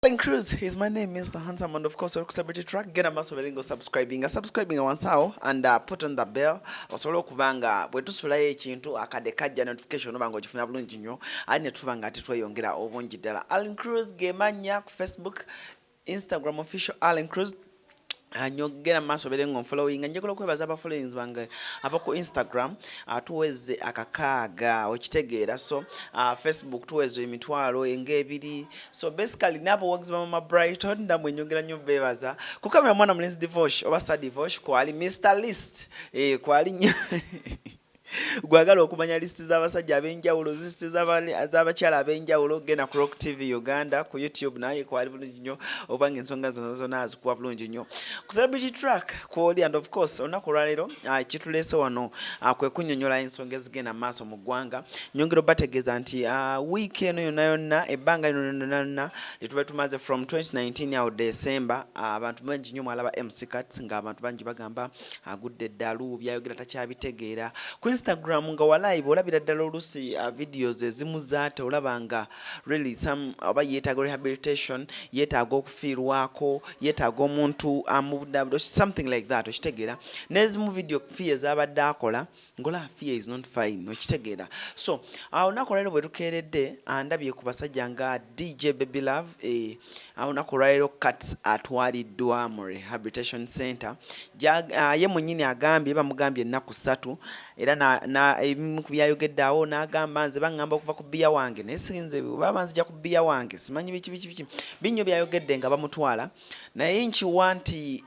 Allen Cruz is my name, Mr. Handsome, and of course, our Celebrity Track. Get a maso belingo subscribing wansi and put on the bell. Osobola okuba nga bwe tusulayo ekintu akadde kajja, notification oba nga ogifuna bulungi nnyo, ate ne tuba nga ate tweyongera obungi ddala. Allen Cruz ge mannya ku Facebook, Instagram, official Allen Cruz. Nyogera mu maaso beere nga onfollowinga. Njagala okwebaza aba followings bange abaku Instagram, tuweze 600, okitegeera? So Facebook tuweze 20,000. So basically n'abawagizi ba Mama Brighton namwe nyongera nnyo beebaza. Ku kamera mwana mulenzi Divosh oba Sir Divosh, kwali Mr List, kwali nnyo gwagala okumanya lisiti z'abasajja ab'enjawulo, lisiti z'abakyala ab'enjawulo, genda ku Rock TV Uganda ku YouTube, naye kwali bulungi nnyo oba nga ensonga zonna zonna azikuwa bulungi nnyo. Ku Celebrity Track kwoli, and of course olunaku olwaleero kituleese wano kwe kunnyonnyola ensonga ezigenda mu maaso mu ggwanga. Nyongera obategeeza nti wiiki eno yonna yonna, ebbanga lino lyonna lyonna lyetuba tumaze from 2019 awo December, abantu bangi nnyo mwalaba MC Kats ng'abantu bangi bagamba agudde eddalu, byayogera takyabitegeera. Ku Instagram nga wa live olabira ddala oluusi videos ezimu zaate olaba nga really some oba yeetaaga rehabilitation, yeetaaga okufiirwako, yeetaaga omuntu amubudaabuda, something like that, okitegeera? N'ezimu video Fille ezabadde akola ng'olaba Fille is not fine, okitegeera? So awo olunaku olwaleero bwe tukeeredde, andabye ku basajja nga DJ Baby Love, awo olunaku olwaleero Kats atwaliddwa mu rehabilitation center. Ye mwennyini agambye bamugambye ennaku 3, era ebimu ku byayogedde awo n'agamba, "Nze baŋŋamba okuva ku bbiya wange, naye sinze baba banzija ku bbiya wange, simanyi biki biki biki." Binnyo byayogedde nga bamutwala, naye nkiwa nti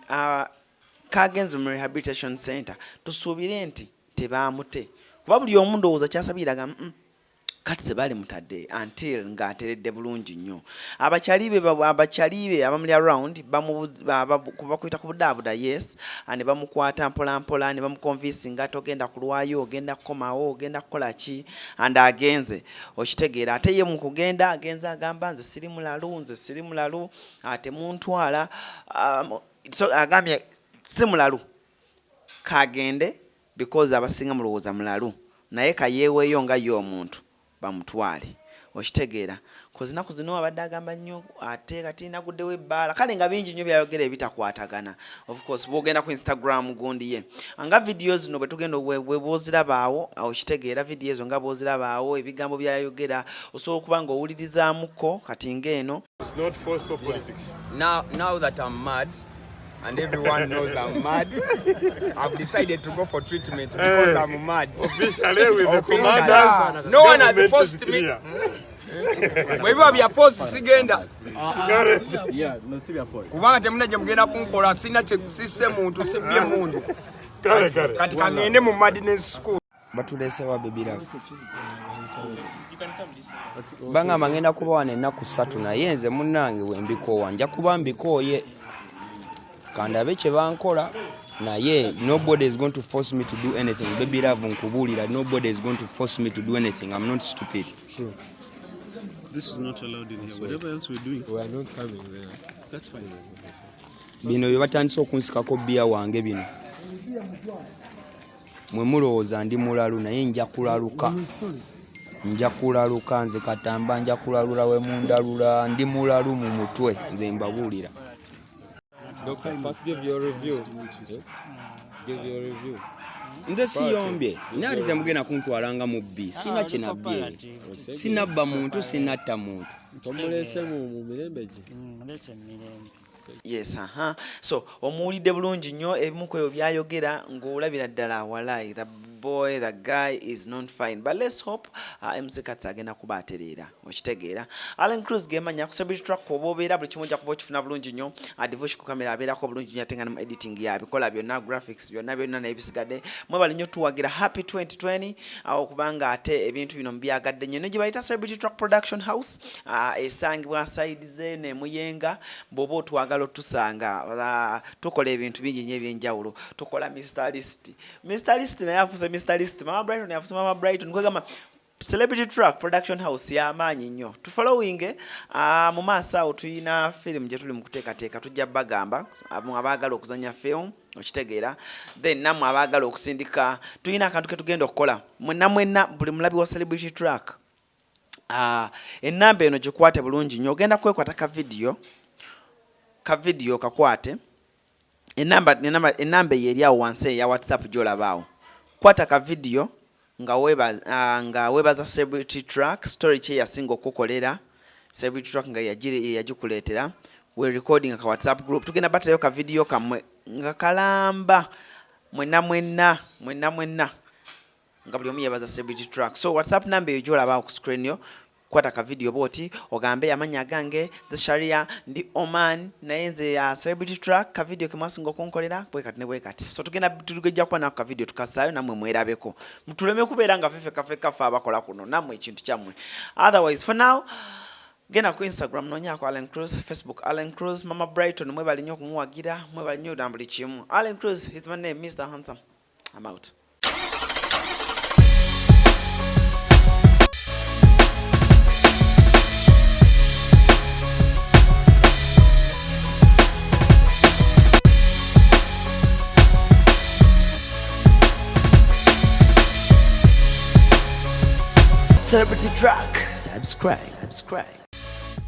kagenze mu rehabilitation center, tusuubire nti tebaamute, kuba buli omu ndowooza kyasabiraga kati tebaali mutadde until ng'ateredde bulungi nnyo. Abakyali be abamuli around bakuyita kubudaabuda, yes, ne bamukwata mpola mpola ne bamuconvincinga, "Togenda kulwayo, ogenda kukomawo, ogenda kukola ki?" And agenze, okitegeera? Ate ye mu kugenda agenze agamba, "Nze siri mulalu, nze siri mulalu, ate muntwala." So agambye si mulalu, kagende, because abasinga mulowooza mulalu, naye kayeeweeyo nga ye omuntu bamutwale, okitegeera? 'Cause naku zino abadde agamba nnyo ate kati naguddewo ebbaala, kale nga bingi nnyo byayogera ebitakwatagana. Of course bwogenda ku Instagram gundi ye nga vidiyo zino bwe tugenda bwe bwozirabaawo, okitegeera? Vidiyo ezo nga bwozirabaawo, ebigambo byayogera osobola okuba nga owulirizaamuko kati ng'eno. It's not force for politics. Now that I'm mad, and everyone knows I'm mad, I've decided to go for treatment because I'm mad. Officially with the Officially. commanders. No one has Government is forced me. clear. Bwe biba bya force sigenda. Kale, Yeah, no, si bya force. Kubanga temuna gye mugenda kunkola, sina kye sisse muntu, sibbye mundu. Kale, kale. Kati kangende mu madness school. Batuleesewa Baby Love. Bangamba ngenda kuba wano ennaku 3, naye nze munnange we mbikoowa nja kuba mbikooye, kandabe kye bankola, naye nobody is going to force me to do anything. Baby Love, nkubuulira, nobody is going to force me to do anything. I'm not stupid. True. This is not allowed in here. Whatever else we're doing, We are not coming there. That's fine. Bino bye batandise okunsikako bbiya wange bino, mwe mulowooza ndi mulalu, naye nja kulaluka, nja kulaluka. Nze Katamba nja kulalula we mundalula. Ndi mulalu mu mutwe, nze mbabuulira. Doctor, first give your review. Give your review. Nze siyombye, naye ate temugenda kuntwala nga mubbi. Sina kye nabbye, sinabba muntu, sinatta muntu. Tomuleese mu mirembe gye. Mulese emirembe. Yes, aha, so omuwulidde bulungi nnyo ebimu ku ebyo byayogera ng'olabira ddala walai the boy, the guy is not fine, but let's hope MC Kats agenda kuba atereera, okitegeera? Allen Cruz gemanya ku Celebrity Track oba obeera buli kimu ojja kuba okifuna bulungi nnyo. Adivosh ku kamera abeerako bulungi nnyo, ate nga ne mu editing yabikola byonna, graphics byonna byonna n'ebisigadde. Mwebale nnyo tuwagira. Happy 2020 awo, kubanga ate ebintu bino mubyagadde nnyo. Ne gye bayita Celebrity Track Production House, esangibwa side ze ne Muyenga. Bw'oba otwagala otusanga, tukola ebintu bingi nnyo ebyenjawulo. Tukola Mr List, Mr List naye afuuse Mr List, Mama Brighton yafuuse Mama Brighton. Kwegamba Celebrity Track Production House y'amaanyi nnyo. Tufollowing mu maaso awo tulina firimu gye tuli mu kuteekateeka, tujja bagamba abaagala okuzanya film, okitegeera? Then nammwe abaagala okusindika, tulina akantu ke tugenda okukola mwenna mwenna, buli mulabi wa Celebrity Track. Enamba eno gikwate bulungi nnyo. Ogenda kwekwata ka video, ka video kakwate. Enamba eyo eri awo wansi eya WhatsApp gy'olaba awo. Kwata ka video nga weebaza Celebrity Track, story ki eyasinga okukolera Celebrity Track nga yagikuleetera. We recording ka WhatsApp group, tugenda baterayo ka video kammwe nga kalamba mwenna mwenna mwenna mwenna, nga buli omu yebaza Celebrity Track. So WhatsApp number eyo gy'olaba ku screen yo, kwata ka video bwoti ogambe, "Amannya gange nze Sharia, ndi Oman, naye nze Celebrity Track, ka video ke mwasinga okunkolera bwe kati ne bwe kati." So tugenda tugejja kuba nako ka video tukasaayo, nammwe mwerabeko, tuleme kubeera nga fefe kafe kafe abakola kuno, nammwe ekintu kyammwe. Otherwise, for now, genda ku Instagram nonyako Allen Cruz, Facebook Allen Cruz. Mama Brighton, mwebali nnyo okumuwagira, mwebali nnyo na buli kimu. Allen Cruz is my name, Mr Handsome. I'm out. Celebrity Track. Subscribe. Subscribe.